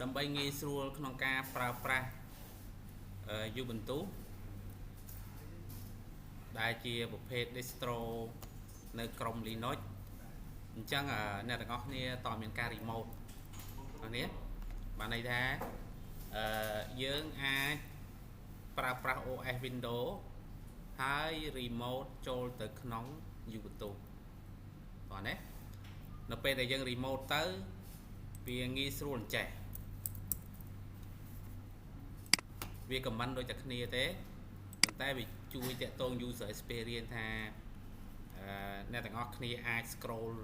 ដើម្បីងាយស្រួលក្នុងការប្រើប្រាស់ Ubuntu ដែលជាប្រភេទ distro នៅក្រុម Linux អញ្ចឹងអ្នកទាំងអស់គ្នាតមានការ remote នេះបានន័យថាយើងអាចប្រើប្រាស់ OS Windows ហើយ remote ចូលទៅក្នុង Ubuntu បាទណានៅពេលដែលយើង remote ទៅវាងាយស្រួលអញ្ចេះវា command ដូចតែគ្នាទេប៉ុន្តែវាជួយតាក់ទង user experience ថាអ្នកទាំងអស់គ្នាអាច scroll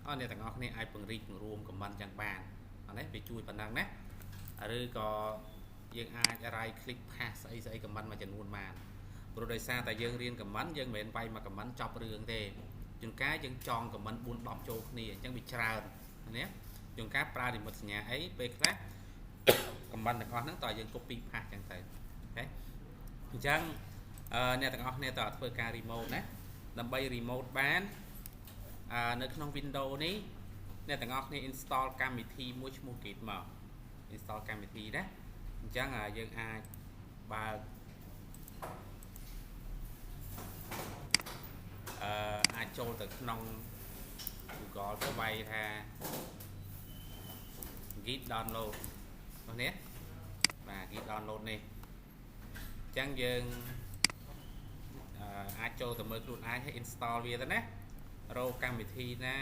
អត់អ្នកទាំងអស់គ្នាអាចពង្រីកពង្រួម command ចឹងបានអត់ទេវាជួយប៉ុណ្ណឹងណាឬក៏យើងអាច right click paste ស្អីស្អី command មួយចំនួនបានព្រោះដោយសារតែយើងរៀន command យើងមិនមែនវាយមក command ចប់រឿងទេជួនកាលយើងចង command 4 10ចូលគ្នាអញ្ចឹងវាច្រើនណាជួនកាលប្រើនិមិត្តសញ្ញាអីពេលខ្លះ command ទាំងអស់ហ្នឹងតើយើង copy paste ចឹងទៅOK អញ្ចឹងអ្នកទាំងអស់គ្នាតើធ្វើការ remote ណាដើម្បី remote បាននៅក្នុង Windows នេះអ្នកទាំងអស់គ្នា install កម្មវិធីមួយឈ្មោះ Git មក install កម្មវិធីណាអញ្ចឹងយើងអាចបើកអាចចូលទៅក្នុង Google ទៅវាយថា Git download នេះបាទ Git download នេះអញ្ចឹងយើងអាចចូលទៅមើលខ្លួនឯងហើយ install វាទៅណារកកម្មវិធីណា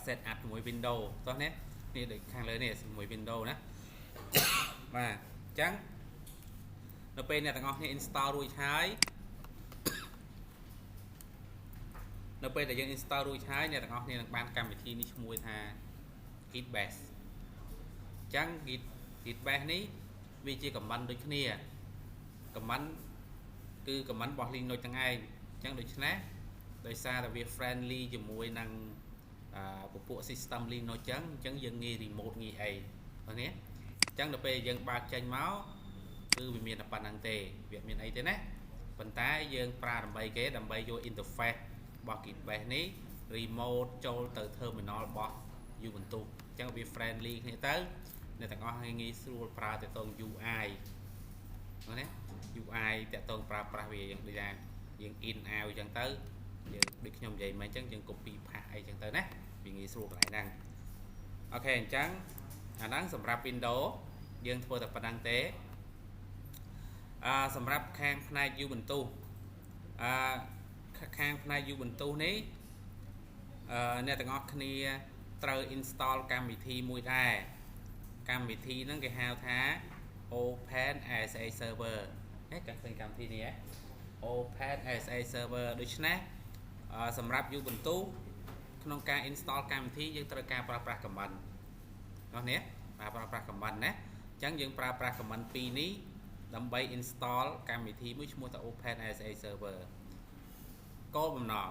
set up ជាមួយ Windows តោះនេះនេះដូចខាងលើនេះជាមួយ Windows ណាបាទអញ្ចឹងនៅពេលអ្នកទាំងអស់គ្នា install រួចហើយនៅពេលដែលយើង install រួចហើយអ្នកទាំងអស់គ្នានឹងបានកម្មវិធីនេះឈ្មោះថា Git Bash អញ្ចឹង Git Bash នេះវាជា command ដូចគ្នា command គឺ command របស់ Linux ទាំងឯងអញ្ចឹងដូច្នេះដោយសារតែវា friendly ជាមួយនឹងពពួក system Linux អញ្ចឹងអញ្ចឹងយើងងាយ remote ងាយអីបងនេះអញ្ចឹងដល់ពេលយើងបើកចេញមកគឺវាមានតែប៉ុណ្្នឹងទេវាមានអីទេណាប៉ុន្តែយើងប្រើដើម្បីគេដើម្បីយក interface របស់ Git Bash នេះ remote ចូលទៅ terminal របស់ Ubuntu អញ្ចឹងវា friendly គ្នាទៅអ្នកទាំងអស់ងាយស្រួលប្រើទៅតង UI ណា UI តាក់ទងប្រើប្រាស់វាយ៉ាងដូចថាយើង in out អញ្ចឹងទៅយើងដូចខ្ញុំនិយាយមកអញ្ចឹងយើង copy paste អីអញ្ចឹងទៅណាវាងាយស្រួលកន្លែងហ្នឹង OK អញ្ចឹងអាហ្នឹងសម្រាប់ Windows យើងធ្វើតែប៉ុណ្្នឹងទេអឺសម្រាប់ខាងផ្នែក Ubuntu អឺខាងផ្នែក Ubuntu នេះអឺអ្នកទាំងអស់គ្នាត្រូវ install កម្មវិធីមួយដែរកម្មវិធីហ្នឹងគេហៅថា Open SSH Server ហេកាឃើញកម្មវិធីនេះហ៎ Open SSH Server ដូច្នេះសម្រាប់ Ubuntu ក្នុងការ install កម្មវិធីយើងត្រូវការប្រើប្រាស់ command នោះនេះបាទប្រើប្រាស់ command ណាអញ្ចឹងយើងប្រើប្រាស់ command ពីរនេះដើម្បី install កម្មវិធីមួយឈ្មោះថា Open SSH Server គោលបំណង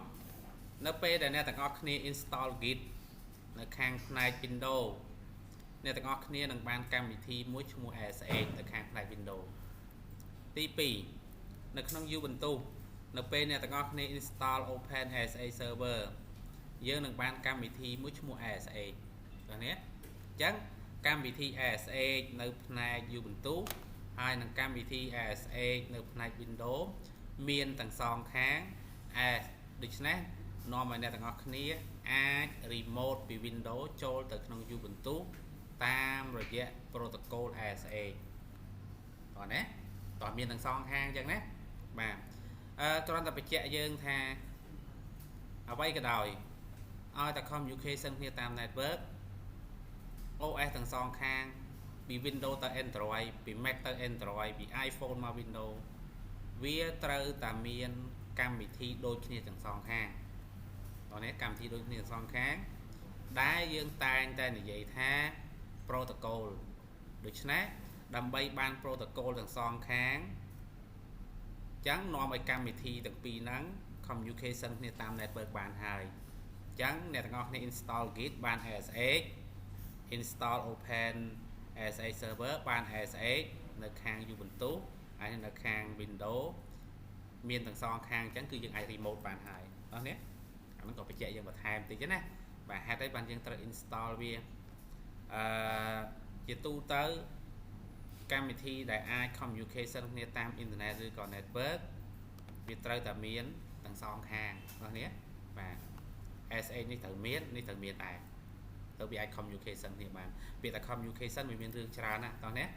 នៅពេលដែលអ្នកទាំងអស់គ្នា install Git នៅខាងផ្នែក Windows អ្នកទាំងអស់គ្នានឹងបានកម្មវិធីមួយឈ្មោះ SSH នៅខាងផ្នែក Windows ទី2នៅក្នុង Ubuntu នៅពេលអ្នកទាំងអស់គ្នា install Open SSH Server យើងនឹងបានកម្មវិធីមួយឈ្មោះ SSH បាទនេះអញ្ចឹងកម្មវិធី SSH នៅផ្នែក Ubuntu ហើយនឹងកម្មវិធី SSH នៅផ្នែក Windows មានទាំងសងខាង S ដូច្នេះនាំឲ្យអ្នកទាំងអស់គ្នាអាច remote ពី Windows ចូលទៅក្នុង Ubuntu តាមរយៈ protocol SSH តោះណាតោះមានទាំងសងខាងអញ្ចឹងណាបាទអឺគ្រាន់តែបញ្ជាក់យើងថាអ្វីក៏ដោយឲ្យតែ communication គ្នាតាម network OS ទាំងសងខាងពី Windows ទៅ Android ពី Mac ទៅ Android ពី iPhone មក Windows វាត្រូវតែមានកម្មវិធីដូចគ្នាទាំងសងខាងតោះនេះកម្មវិធីដូចគ្នាទាំងសងខាងដែលយើងតែងតែនិយាយថា protocol ដូច្នេះដើម្បីបាន protocol ទាំងសងខាងចឹងនាំឲ្យកម្មវិធីទាំងពីរហ្នឹង communication គ្នាតាម network បានហើយអញ្ចឹងអ្នកទាំងអស់គ្នា install Git បាន SSH install Open SSH server បាន SSH នៅខាង Ubuntu ហើយនៅខាង Windows មានទាំងសងខាងអញ្ចឹងគឺយើងអាច remote បានហើយអស់នេះអាហ្នឹងក៏បញ្ជាក់យើងបន្ថែមតិចណា បាទហេតុអីបានយើងត្រូវ install វាអឺជាទូទៅកម្មវិធីដែលអាច communication គ្នាតាមអ៊ីនធឺណិតឬក៏ network វាត្រូវតែមានទាំងសងខាងបងប្អូនបាទ SH នេះត្រូវមាននេះត្រូវមានដែរទៅវាអាច communication គ្នាបានពាក្យថា communication វាមានរឿងច្រើនណាស់តោះនេះ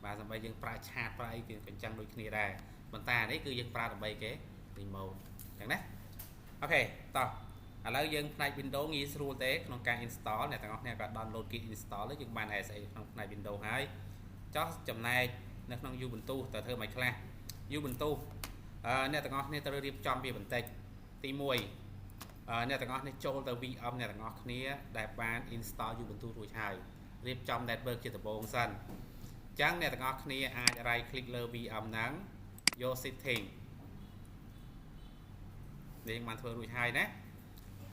បាទសម្រាប់យើងប្រើឆាតប្រើអីគេកញ្ចឹងដូចគ្នាដែរប៉ុន្តែនេះគឺយើងប្រើដើម្បីគេ remote អញ្ចឹងណាOK តោះឥឡូវយើងផ្នែក Windows ងាយស្រួលទេក្នុងការ install អ្នកទាំងអស់គ្នាក៏ download Git install ទៅយើងបាន SSH ក្នុងផ្នែក Windows ហើយចោះចំណែកនៅក្នុង Ubuntu តើធ្វើមិនខ្លះ Ubuntu អ្នកទាំងអស់គ្នាត្រូវរៀបចំវាបន្តិចទី1អ្នកទាំងអស់នេះចូលទៅ VM អ្នកទាំងអស់គ្នាដែលបាន install Ubuntu រួចហើយរៀបចំ network ជាដំបូងសិនអញ្ចឹងអ្នកទាំងអស់គ្នាអាច right click លើ VM ហ្នឹងយក setting នេះយើងបានធ្វើរួចហើយណា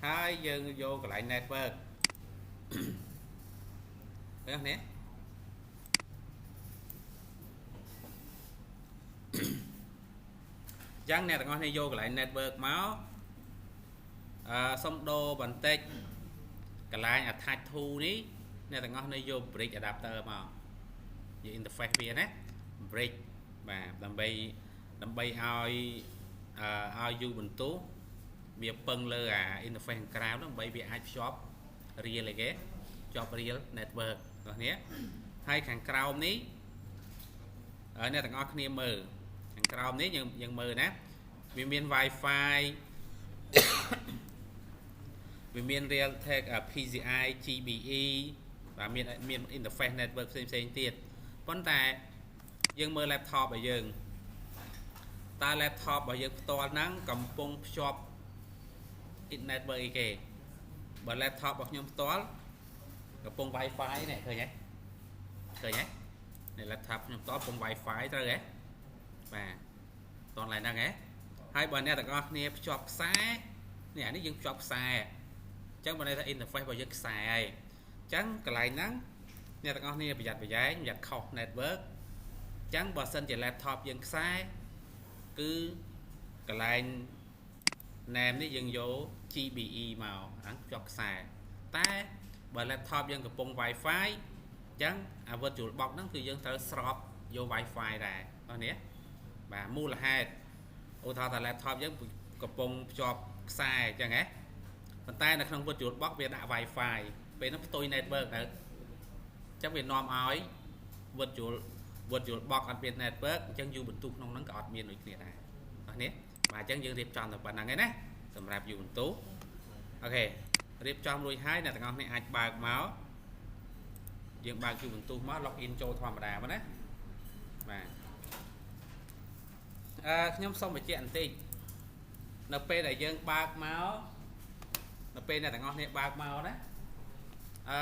ហើយយើងយកកន្លែង network ឃើញទេចឹងអ្នកទាំងអស់គ្នាយកកន្លែង network មកអឺសុំដូរបន្តិចកន្លែង attach to នេះអ្នកទាំងអស់គ្នាយក bridge adapter មកយក interface វាណា bridge បាទដើម្បីដើម្បីឲ្យឲ្យ Ubuntu វាពឹងលើអា interface ខាងក្រៅនោះដើម្បីវាអាចភ្ជាប់ real អីគេភ្ជាប់ real network បងប្អូនហើយខាងក្រោមនេះអ្នកទាំងអស់គ្នាមើលខាងក្រោមនេះយើងយើងមើលណាវាមាន Wi-Fi វាមាន Realtek PCI GBE បាទមានមាន interface network ផ្សេងផ្សេងទៀតប៉ុន្តែយើងមើល laptop របស់យើងតើ laptop របស់យើងផ្ទាល់ហ្នឹងកំពុងភ្ជាប់ network អីគេបើ laptop របស់ខ្ញុំផ្ទាល់កំពុង Wi-Fi នេះឃើញទេឃើញទេនេះ laptop ខ្ញុំផ្ទាល់កំពុង Wi-Fi ត្រូវទេបាទតនឡើយហ្នឹងហ៎ហើយបើអ្នកទាំងអស់គ្នាភ្ជាប់ខ្សែនេះអានេះយើងភ្ជាប់ខ្សែអញ្ចឹងបើន័យថា interface របស់យើងខ្សែហើយអញ្ចឹងកន្លែងហ្នឹងអ្នកទាំងអស់គ្នាប្រយ័ត្នប្រយែងប្រយ័ត្នខុស network អញ្ចឹងបើសិនជា laptop យើងខ្សែគឺកន្លែង name នេះយើងយក GBE មកហ្នឹងភ្ជាប់ខ្សែតែបើ laptop យើងកំពុង Wi-Fi អញ្ចឹងអា virtual box ហ្នឹងគឺយើងត្រូវស្របយក Wi-Fi ដែរបងនេះបាទមូលហេតុឧទាហរណ៍ថា laptop យើងកំពុងភ្ជាប់ខ្សែអញ្ចឹងហ៎ប៉ុន្តែនៅក្នុង virtual box វាដាក់ Wi-Fi ពេលហ្នឹងផ្ទុយ network ទៅអញ្ចឹងវានាំឲ្យ virtual box អត់មាន network អញ្ចឹង Ubuntu ក្នុងហ្នឹងក៏អត់មានដូចគ្នាដែរបងនេះបាទអញ្ចឹងយើងរៀបចំតែប៉ុណ្្នឹងឯណាសម្រាប់ Ubuntu OK រៀបចំរួចហើយអ្នកទាំងអស់គ្នាអាចបើកមកយើងបើក Ubuntu មក login ចូលធម្មតាមកណាបាទអឺខ្ញុំសូមបញ្ជាក់បន្តិចនៅពេលដែលយើងបើកមកនៅពេលអ្នកទាំងអស់គ្នាបើកមកណាអឺ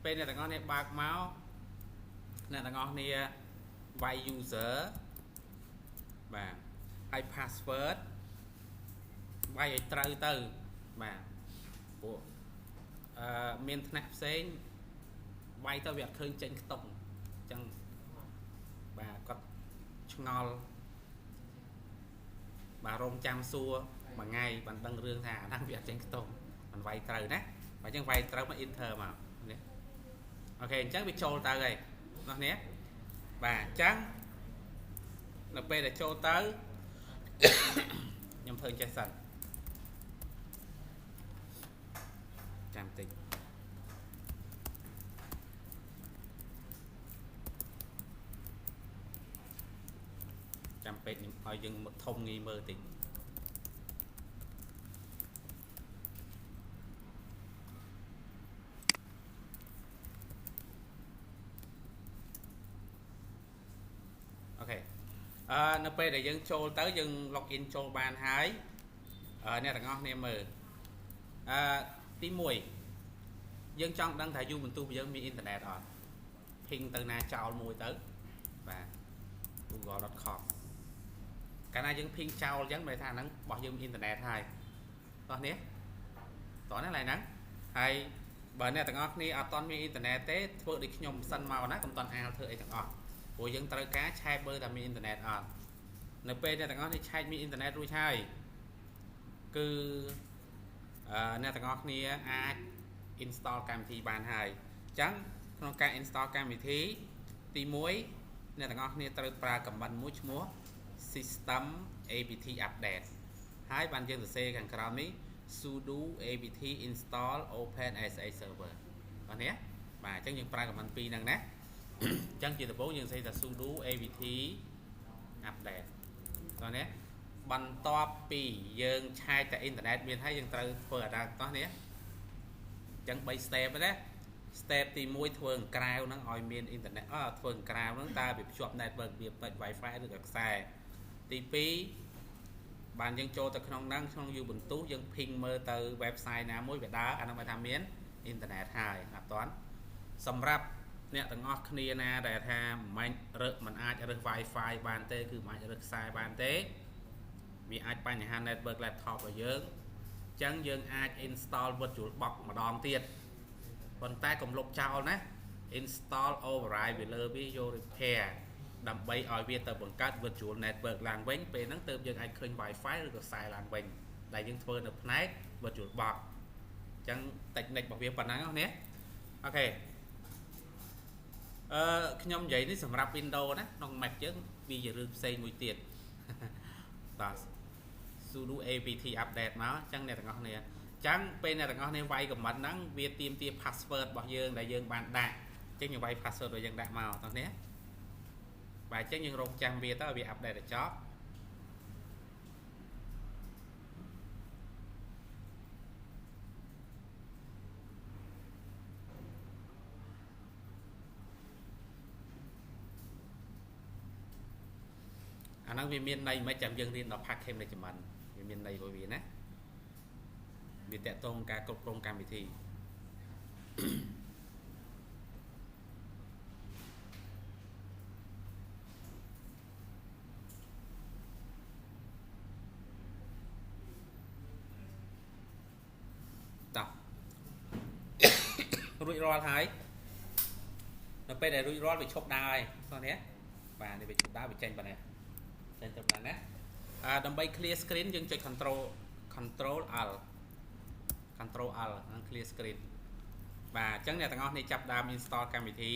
ពេលអ្នកទាំងអស់គ្នាបើកមកអ្នកទាំងអស់គ្នាវាយ user បាទហើយ password វាយឲ្យត្រូវទៅបាទព្រោះអឺមានថ្នាក់ផ្សេងវាយទៅវាអត់ឃើញចេញខ្ទង់អញ្ចឹងបាទគាត់ឆ្ងល់បាទរងចាំសួរមួយថ្ងៃបានដឹងរឿងថាអាហ្នឹងវាអត់ចេញខ្ទង់មិនវាយត្រូវណាបាទអញ្ចឹងវាយត្រូវមក enter មកនេះOK អញ្ចឹងវាចូលទៅហើយនោះនេះបាទអញ្ចឹងនៅពេលដែលចូលទៅខ្ញុំធ្វើចេះសិនចាំតិចចាំពេកខ្ញុំឲ្យយើងធំងាយមើលតិច OK អឺនៅពេលដែលយើងចូលទៅយើង log in ចូលបានហើយអ្នកទាំងអស់គ្នាមើលអឺទី1យើងចង់ដឹងថា Ubuntu យើងមានអ៊ីនធឺណិតអត់ ping ទៅណាចោលមួយទៅបាទ google.com កាលណាយើង ping ចោលអញ្ចឹងមានថាហ្នឹងរបស់យើងមានអ៊ីនធឺណិតហើយតោះនេះតោះណាឡើយហ្នឹងហើយបើអ្នកទាំងអស់គ្នាអត់ទាន់មានអ៊ីនធឺណិតទេធ្វើដូចខ្ញុំសិនមកណាកុំទាន់អាលធ្វើអីទាំងអស់ព្រោះយើងត្រូវការឆែកមើលថាមានអ៊ីនធឺណិតអត់នៅពេលអ្នកទាំងអស់នេះឆែកមានអ៊ីនធឺណិតរួចហើយគឺ អ្នកទាំងអស់គ្នាអាច install កម្មវិធីបានហើយអញ្ចឹងក្នុងការ install កម្មវិធីទី1អ្នកទាំងអស់គ្នាត្រូវប្រើ command មួយឈ្មោះ system apt update ហើយបានយើងសរសេរខាងក្រោមនេះ sudo apt install openssh server បាទនេះបាទអញ្ចឹងយើងប្រើ command ពីរហ្នឹងណាអញ្ចឹងជាដំបូងយើងសរសេរថា sudo apt update តោះនេះបន្ទាប់ពីយើងឆែកតែអ៊ីនធឺណិតមានហើយយើងត្រូវធ្វើអាដាតោះនេះអញ្ចឹង3 step ណា step ទី1ធ្វើក្រៅហ្នឹងឲ្យមានអ៊ីនធឺណិតអធ្វើក្រៅហ្នឹងតើវាភ្ជាប់ network វាផ្នែក Wi-Fi ឬក៏ខ្សែទី2បានយើងចូលទៅក្នុងហ្នឹងក្នុង Ubuntu យើង ping មើលទៅ website ណាមួយវាដើរអាហ្នឹងគេថាមានអ៊ីនធឺណិតហើយអត់ទាន់សម្រាប់អ្នកទាំងអស់គ្នាណាដែលថាមិនរើសមិនអាចរើស Wi-Fi បានទេគឺមិនអាចរើសខ្សែបានទេវាអាចបញ្ហា network laptop របស់យើងអញ្ចឹងយើងអាច install virtual box ម្ដងទៀតប៉ុន្តែកុំលុបចោលណា install override វាលើវាយក repair ដើម្បីឲ្យវាទៅបង្កើត virtual network ឡើងវិញពេលហ្នឹងទើបយើងអាចឃើញ Wi-Fi ឬក៏ខ្សែឡើងវិញដែលយើងធ្វើនៅផ្នែក virtual box អញ្ចឹង technique របស់វាប៉ុណ្ណឹងណាOK អឺខ្ញុំនិយាយនេះសម្រាប់ Windows ណាក្នុង Mac យើងវាជារឿងផ្សេងមួយទៀតបាទ sudo apt update មកអញ្ចឹងអ្នកទាំងអស់គ្នាអញ្ចឹងពេលអ្នកទាំងអស់គ្នាវាយ command ហ្នឹងវាទាមទារ password របស់យើងដែលយើងបានដាក់អញ្ចឹងយើងវាយ password របស់យើងដាក់មកតោះនេះបាទអញ្ចឹងយើងរងចាំវាទៅឲ្យវា update ដល់ចប់អាហ្នឹងវាមានន័យមិនចាំយើងរៀនដល់ package management វាមានន័យរបស់វាណាវាតកតងការគ្រប់គ្រងកម្មវិធីតោះរួចរាល់ហើយនៅពេលដែលរួចរាល់វាឈប់ដើរហើយតោះនេះបាទនេះវាឈប់ដើរវាចេញប៉ុណ្ណេះចេញទៅប៉ុណ្ណាអឺដើម្បី clear screen យើងចុច control alt control alt ហ្នឹង clear screen បាទអញ្ចឹងអ្នកទាំងអស់នេះចាប់ដើម install កម្មវិធី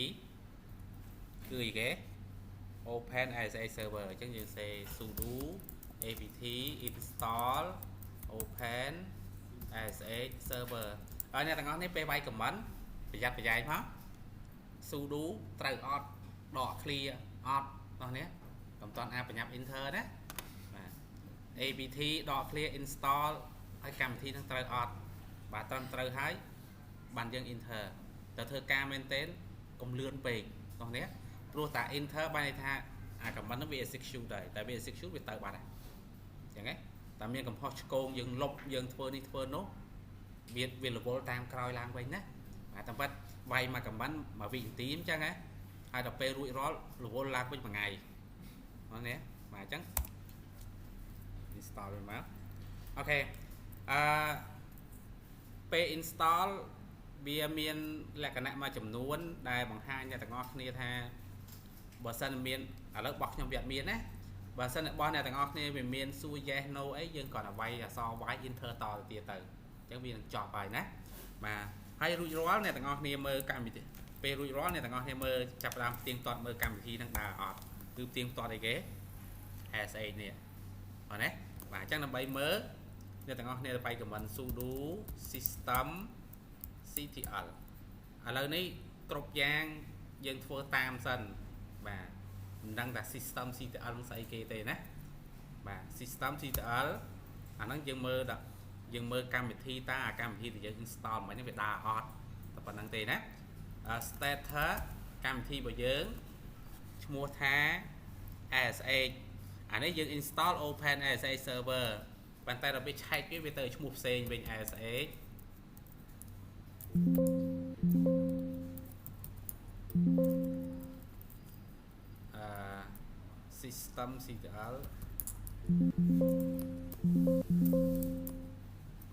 គឺអីគេ Open SSH server អញ្ចឹងយើងសេ sudo apt install open SSH server ហើយអ្នកទាំងអស់នេះពេលវាយ command ប្រយ័ត្នប្រយែងផង sudo ត្រូវអត់ដក clear អត់អស់នេះកុំតន់អាប្រញាប់ enter ណាបាទ apt ដក clear install ហើយកម្មវិធីនឹងត្រូវអត់បាទត្រឹមត្រូវហើយបានយើង enter តែធ្វើការមែនទែនកុំលឿនពេកអស់នេះព្រោះតា enter បានន័យថាអា command ហ្នឹងវា execute ដែរតែវា execute វាទៅបាត់ហើយអញ្ចឹងហ៎តែមានកំហុសឆ្គងយើងលុបយើងធ្វើនេះធ្វើនោះវាវារវល់តាមក្រោយឡើងវិញណាបាទតាមពិតវាយមួយ command មួយវិនាទីអញ្ចឹងហ៎ហើយដល់ពេលរួចរាល់រវល់ឡើងវិញមួយថ្ងៃហ្នឹងនេះបាទអញ្ចឹង install វាមក OK អឺពេល install វាមានលក្ខណៈមួយចំនួនដែលបង្ហាញអ្នកទាំងអស់គ្នាថាបើសិនមានឥឡូវរបស់ខ្ញុំវាអត់មានណាបើសិនរបស់អ្នកទាំងអស់គ្នាវាមានសួរ yes no អីយើងគ្រាន់តែវាយអក្សរ y enter តទៅទៀតទៅអញ្ចឹងវានឹងចប់ហើយណាបាទហើយរួចរាល់អ្នកទាំងអស់គ្នាមើលកម្មវិធីពេលរួចរាល់អ្នកទាំងអស់គ្នាមើលចាប់ផ្ដើមផ្ទៀងផ្ទាត់មើលកម្មវិធីនឹងដើរអត់គឺផ្ទៀងផ្ទាត់អីគេ SH នេះអត់ណាបាទអញ្ចឹងដើម្បីមើលអ្នកទាំងអស់គ្នាទៅវាយ command sudo system ctl ឥឡូវនេះគ្រប់យ៉ាងយើងធ្វើតាមសិនបាទមិនដឹងថា system ctl នឹងស្អីគេទេណាបាទ system ctl អាហ្នឹងយើងមើលដល់យើងមើលកម្មវិធីតើអាកម្មវិធីដែលយើង install មិញហ្នឹងវាដើរអត់តែប៉ុណ្្នឹងទេណា status កម្មវិធីរបស់យើងឈ្មោះថា SSH អានេះយើង install Open SSH server ប៉ុន្តែដល់ពេលឆែកវាវាទៅឈ្មោះផ្សេងវិញ SSH អឺ system ctl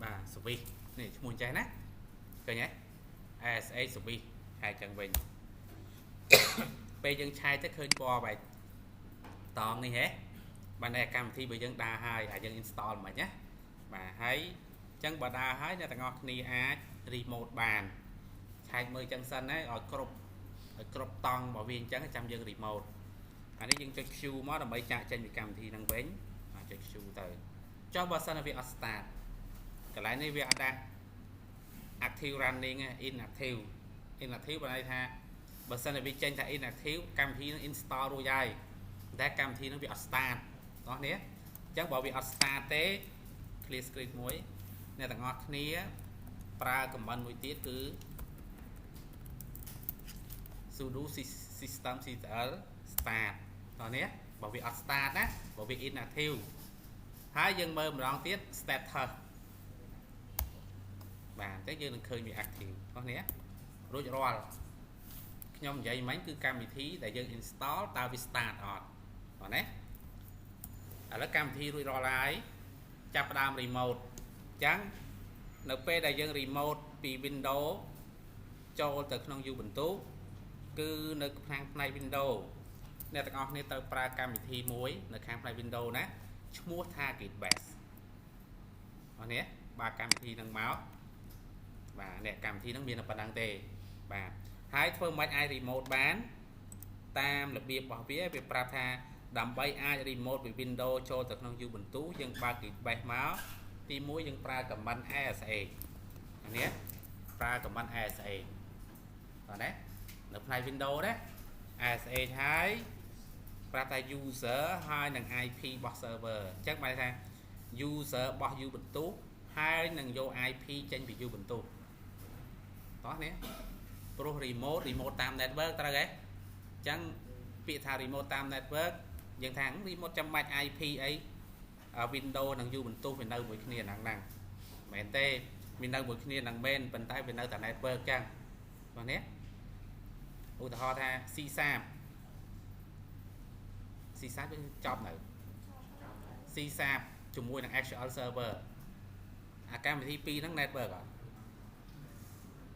បាទ service នេះឈ្មោះចេះណាឃើញទេ SSH service ឆែកចឹងវិញពេលយើងឆែកទៅឃើញពណ៌បែបតងនេះហ៎បានតែកម្មវិធីបើយើងដើរហើយអាយើង install មិនណាបាទហើយ ចឹងបើដើរហើយអ្នកទាំងអស់គ្នាអាច remote បានឆែកមើលចឹងសិនណាឲ្យគ្រប់តង់របស់វាអញ្ចឹងចាំយើង remote អានេះយើងចុច Q មកដើម្បីចាក់ចេញពីកម្មវិធីហ្នឹងវិញបាទចុច Q ទៅចុះបើសិនវាអត់ start កន្លែងនេះវាអត់ដាក់ active running inactive inactive បើន័យថាបើសិនតែវាចេញថា inactive កម្មវិធីនឹង install រួចហើយតែកម្មវិធីនឹងវាអត់ start បងប្អូនអញ្ចឹងបើវាអត់ start ទេ clear screen មួយអ្នកទាំងអស់គ្នាប្រើ command មួយទៀតគឺ sudo systemctl start តោះនេះបើវាអត់ start ណាបើវា inactive ហើយយើងមើលម្ដងទៀត status បាទអញ្ចឹងយើងនឹងឃើញវា active បងនេះរួចរាល់ខ្ញុំនិយាយមិញគឺកម្មវិធីដែលយើង install តើវា start អត់បងណាឥឡូវកម្មវិធីរួចរាល់ហើយចាប់ផ្ដើម remote អញ្ចឹងនៅពេលដែលយើង remote ពី Windows ចូលទៅក្នុង Ubuntu គឺនៅខាងផ្នែក Windows អ្នកទាំងអស់គ្នាត្រូវប្រើកម្មវិធីមួយនៅខាងផ្នែក Windows ណាឈ្មោះថា Git Bash អរនេះបាទកម្មវិធីនឹងមកបាទអ្នកកម្មវិធីនឹងមានតែប៉ុណ្្នឹងទេបាទហើយធ្វើមិនអាច remote បានតាមរបៀបរបស់វាវាប្រាប់ថាដើម្បីអាច remote ពី Windows ចូលទៅក្នុង Ubuntu យើងបើក Git Bash មកទី1យើងប្រើ command SSH នេះប្រើ command SSH បាទណានៅផ្នែក Windows ណា SSH ហើយប្រាប់ថា user ហើយនឹង IP របស់ server អញ្ចឹងបានថា user របស់ Ubuntu ហើយនឹងយក IP ចេញពី Ubuntu តោះនេះព្រោះ remote remote តាម network ត្រូវទេអញ្ចឹងពាក្យថា remote តាម network យើងថា remote ចាំបាច់ IP អី Windows និង Ubuntu វានៅមួយគ្នាហ្នឹងហ្នឹងមែនទេវានៅមួយគ្នាហ្នឹងមែនប៉ុន្តែវានៅតែ network ចឹងបាទនេះឧទាហរណ៍ថា C# C# វាចប់នៅ C# ជាមួយនឹង SQL server អាកម្មវិធីពីរហ្នឹង network អត់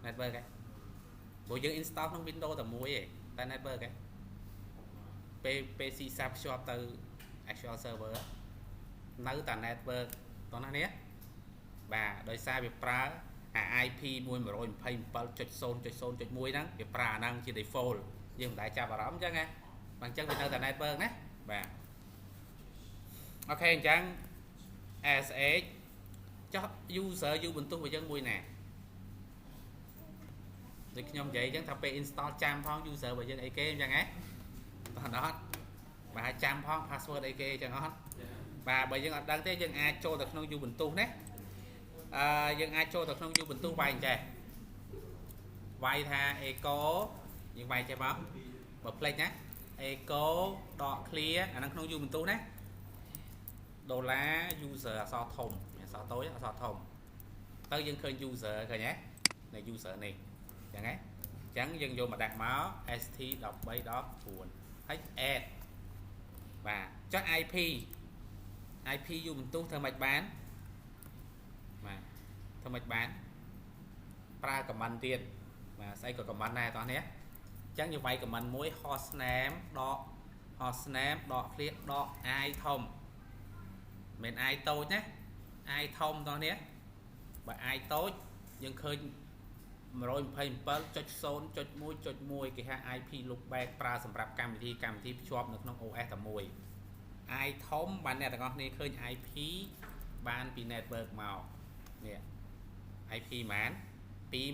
network ហ៎ព្រោះយើង install ក្នុង Windows តែមួយឯងតែ network ហ៎ពេល C# ភ្ជាប់ទៅ SQL server នៅតែ network តោះណានេះបាទដោយសារវាប្រើអា IP 127.0.0.1ហ្នឹងវាប្រើអាហ្នឹងជា default យើងមិនដែលចាប់អារម្មណ៍អញ្ចឹងណាបាទអញ្ចឹងវានៅតែ network ណាបាទ OK អញ្ចឹង SSH ចុះ user Ubuntu របស់យើងមួយណាដូចខ្ញុំនិយាយអញ្ចឹងថាពេល install ចាំផង user របស់យើងអីគេអញ្ចឹងហ៎តោះអត់បាទចាំផង password អីគេអញ្ចឹងអត់បាទបើយើងអត់ដឹងទេយើងអាចចូលទៅក្នុង Ubuntu ណាអឺយើងអាចចូលទៅក្នុង Ubuntu វាយអញ្ចេះវាយថា echo យើងវាយចេះមកបើផ្លេចណា echo ដក clear អាហ្នឹងក្នុង Ubuntu ណាដុល្លារ user អក្សរធំអក្សរតូចអក្សរធំទៅយើងឃើញ user ឃើញទេនៅ user នេះអញ្ចឹងហ៎អញ្ចឹងយើងយកមកដាក់មក st 13 14ហើយ add បាទចុះ IP IP Ubuntu ធ្វើម៉េចបានបាទធ្វើម៉េចបានប្រើ command ទៀតបាទស្អីក៏ command ដែរតោះនេះអញ្ចឹងយើងវាយ command មួយ hostname ដក hostname ដក clear ដក i ធំមិន i តូចណា i ធំតោះនេះបើ i តូចយើងឃើញ 127.0.1.1គេហៅ IP loopback ប្រើសម្រាប់កម្មវិធីកម្មវិធីភ្ជាប់នៅក្នុង OS តែមួយ i ធំបានអ្នកទាំងអស់គ្នាឃើញ IP បានពី network មកនេះ IP ប៉ុន្មានពី100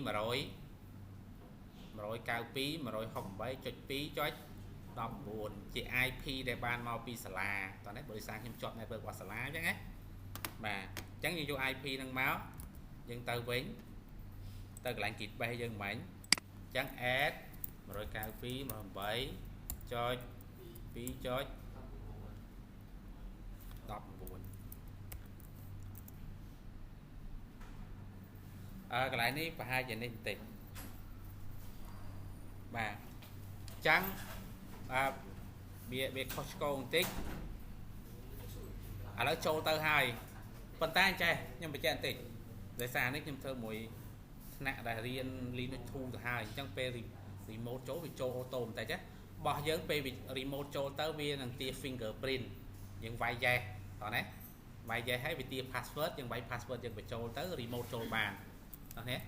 192 168.2.19ជា IP ដែលបានមកពីសាលាតោះនេះបរិស័ទខ្ញុំជាប់ network របស់សាលាអញ្ចឹងណាបាទអញ្ចឹងយើងយក IP ហ្នឹងមកយើងទៅវិញទៅកន្លែង Git Bash យើងមិញអញ្ចឹង add 192.168.2.19អើកន្លែងនេះប្រហែលជានេះបន្តិចបាទអញ្ចឹងបាទវាខុសឆ្គងបន្តិចឥឡូវចូលទៅហើយប៉ុន្តែចេះខ្ញុំបញ្ជាក់បន្តិចដោយសារនេះខ្ញុំធ្វើមួយថ្នាក់ដែលរៀន Linux 2ទៅហើយអញ្ចឹងពេល remote ចូលវាចូល auto បន្តិចណាបោះយើងពេល remote ចូលទៅវានឹងទា fingerprint យើងវាយ yes តោះណា វាយ yes ហើយវាទា password យើងវាយ password យើងបញ្ចូលទៅ remote ចូលបានអស់នេះ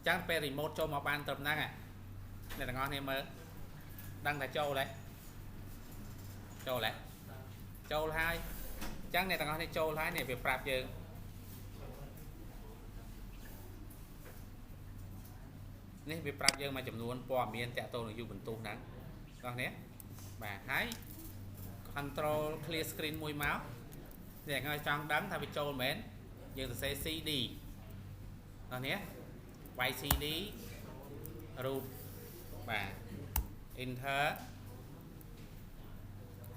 ចឹងពេល remote ចូលមកបានត្រឹមហ្នឹងអ្នកទាំងអស់គ្នាមើលដឹងថាចូលទេចូលទេចូលហើយអញ្ចឹងអ្នកទាំងអស់គ្នាចូលហើយនេះវាប្រាប់យើងនេះវាប្រាប់យើងមួយចំនួនព័ត៌មានតាក់ទងនឹង Ubuntu ហ្នឹងបងប្អូនបាទហើយ control clear screen មួយមកអ្នកឲ្យចង់ដឹងថាវាចូលមែនយើងសរសេរ CD បងប្អូន YCD root បាទ enter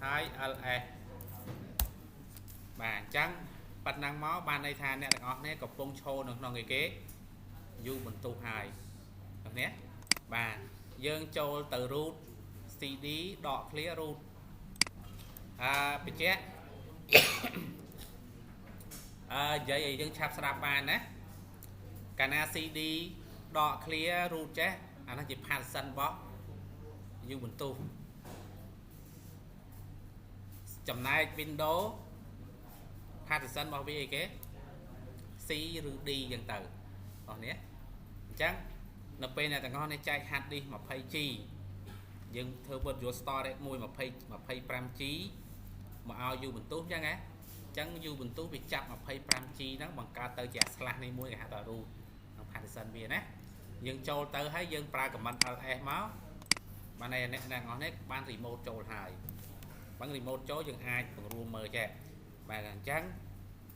ហើយ ls បាទអញ្ចឹងប៉ណ្ណឹងមកបានន័យថាអ្នកទាំងអស់គ្នាកំពុងឈរនៅក្នុងអីគេ Ubuntu ហើយបងប្អូនបាទយើងចូលទៅ root cd ដក clear root អើបញ្ជាក់អើនិយាយឲ្យយើងឆាប់ស្ដាប់បានណាកាលណា cd ដក clear root ចេះអានោះជា partition របស់ Ubuntu ចំណែក Windows partition របស់វាអីគេ C ឬ D អញ្ចឹងទៅអស់នេះអញ្ចឹងនៅពេលអ្នកទាំងអស់នេះចែក hard disk 20G យើងធ្វើ virtual storage មួយ20 25G មកឲ្យ Ubuntu អញ្ចឹងហ៎អញ្ចឹង Ubuntu វាចាប់ 25G ហ្នឹងបង្កើតទៅជា slash នេះមួយគេហៅថា root ក្នុង partition វាណាយើងចូលទៅហើយយើងប្រើ command ls មកបានហើយអ្នកទាំងអស់នេះបាន remote ចូលហើយបើ remote ចូលយើងអាចបង្រួមមើលចេះបាទអញ្ចឹង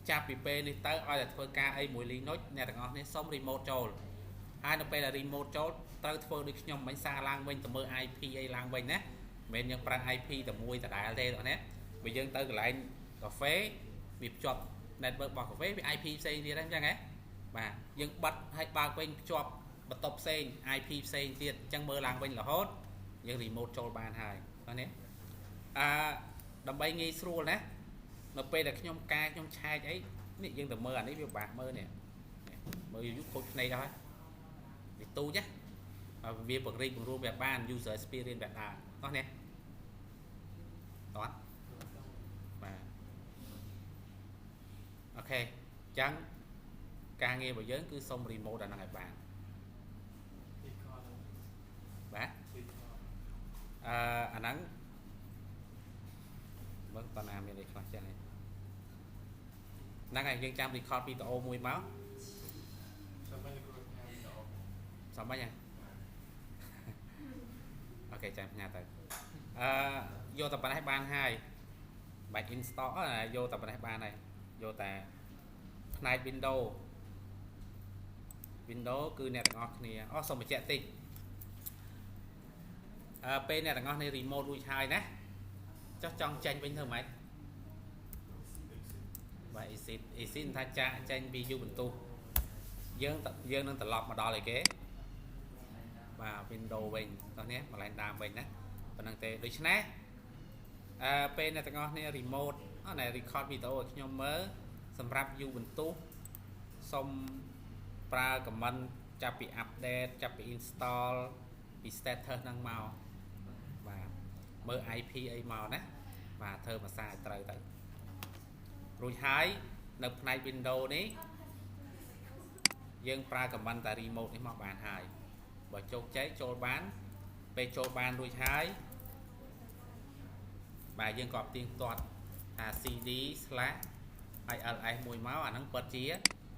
ចាប់ពីពេលនេះទៅឲ្យតែធ្វើការអីមួយ Linux អ្នកទាំងអស់នេះសុំ remote ចូលហើយនៅពេលដែល remote ចូលត្រូវធ្វើដូចខ្ញុំមិញសារឡើងវិញទៅមើល IP អីឡើងវិញណាមិនមែនយើងប្រើ IP តែមួយដដែលទេបងណាបើយើងទៅកន្លែងកាហ្វេវាភ្ជាប់ network របស់កាហ្វេវា IP ផ្សេងទៀតហ្នឹងអញ្ចឹងហ៎បាទយើងបិទហើយបើកវិញភ្ជាប់បន្ទប់ផ្សេង IP ផ្សេងទៀតអញ្ចឹងមើលឡើងវិញរហូតយើង remote ចូលបានហើយបងណាអឺដើម្បីងាយស្រួលណានៅពេលដែលខ្ញុំកែខ្ញុំឆែកអីនេះយើងទៅមើលអានេះវាពិបាកមើលនេះមើលយូរខូចភ្នែកហើយវាទូចណាវាបង្រីកបង្រួមវាបាន user experience វាដើរអស់នេះតោះបាទ OK អញ្ចឹងការងាររបស់យើងគឺសុំ remote អាហ្នឹងឲ្យបានបាទអឺអាហ្នឹងមើលតើណាមានអីខ្លះចឹងហ្នឹងហើយយើងចាំ record វីដេអូមួយមក ចាំបាច់គ្រូផ្ញើវីដេអូ ចាំបាច់ហ៎ OK ចាំផ្ញើទៅអឺយកតែប៉ុណ្ណេះបានហើយបាច់ install យកតែប៉ុណ្ណេះបានហើយយកតែផ្នែក Windows Windows គឺអ្នកទាំងអស់គ្នាអូសូមបញ្ជាក់តិចអឺពេលអ្នកទាំងអស់នេះ remote រួចហើយណាចុះចង់ចេញវិញធ្វើម៉េចបាទ exit exit ថាចាក់ចេញពី Ubuntu យើងយើងនឹងត្រឡប់មកដល់អីគេបាទ Windows វិញតោះនេះកន្លែងដើមវិញណាប៉ុណ្្នឹងទេដូច្នេះអឺពេលអ្នកទាំងអស់គ្នា remote អត់ណែ record វីដេអូឲ្យខ្ញុំមើលសម្រាប់ Ubuntu សូមប្រើ command ចាប់ពី update ចាប់ពី install ពី status ហ្នឹងមកបាទមើល IP អីមកណាបាទធ្វើភាសាឲ្យត្រូវទៅរួចហើយនៅផ្នែក Windows នេះយើងប្រើ command តែ remote នេះមកបានហើយបើជោគជ័យចូលបានពេលចូលបានរួចហើយបាទយើងក៏ផ្ទៀងផ្ទាត់ថា cd slash ហើយ ls មួយមកអាហ្នឹងពិតជា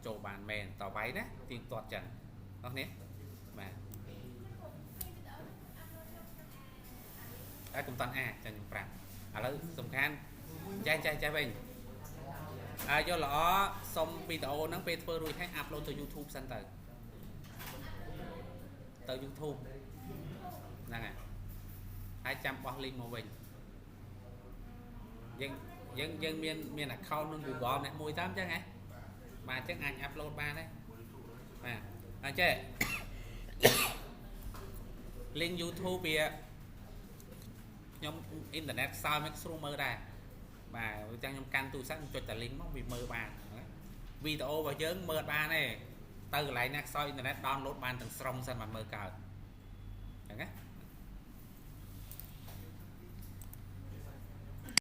ចូលបានមែនតវាយណាទៀងទាត់ចឹងអស់នេះបាទតែកុំតាន់អាចចាខ្ញុំប្រាប់ឥឡូវសំខាន់ចេះចេះចេះវិញហើយយកល្អសុំវីដេអូហ្នឹងពេលធ្វើរួចហើយ upload ទៅ YouTube សិនទៅទៅ YouTube ហ្នឹងហើយហើយចាំបោះ link មកវិញយើងយើងយើងមានមាន account ក្នុង Google អ្នកមួយតាមចឹងហ៎បាទអញ្ចឹងអាច upload បានដែរបាទអញ្ចឹង link YouTube វាខ្ញុំអ៊ីនធឺណិតខ្សោយមិនស្រួលមើលដែរបាទអញ្ចឹងខ្ញុំកាន់ទូរស័ព្ទខ្ញុំចុចតែ link មកវាមើលបានវីដេអូរបស់យើងមើលបានទេទៅកន្លែងណាខ្សោយអ៊ីនធឺណិត download បានទាំងស្រុងសិនបានមើលកើតអញ្ចឹងណា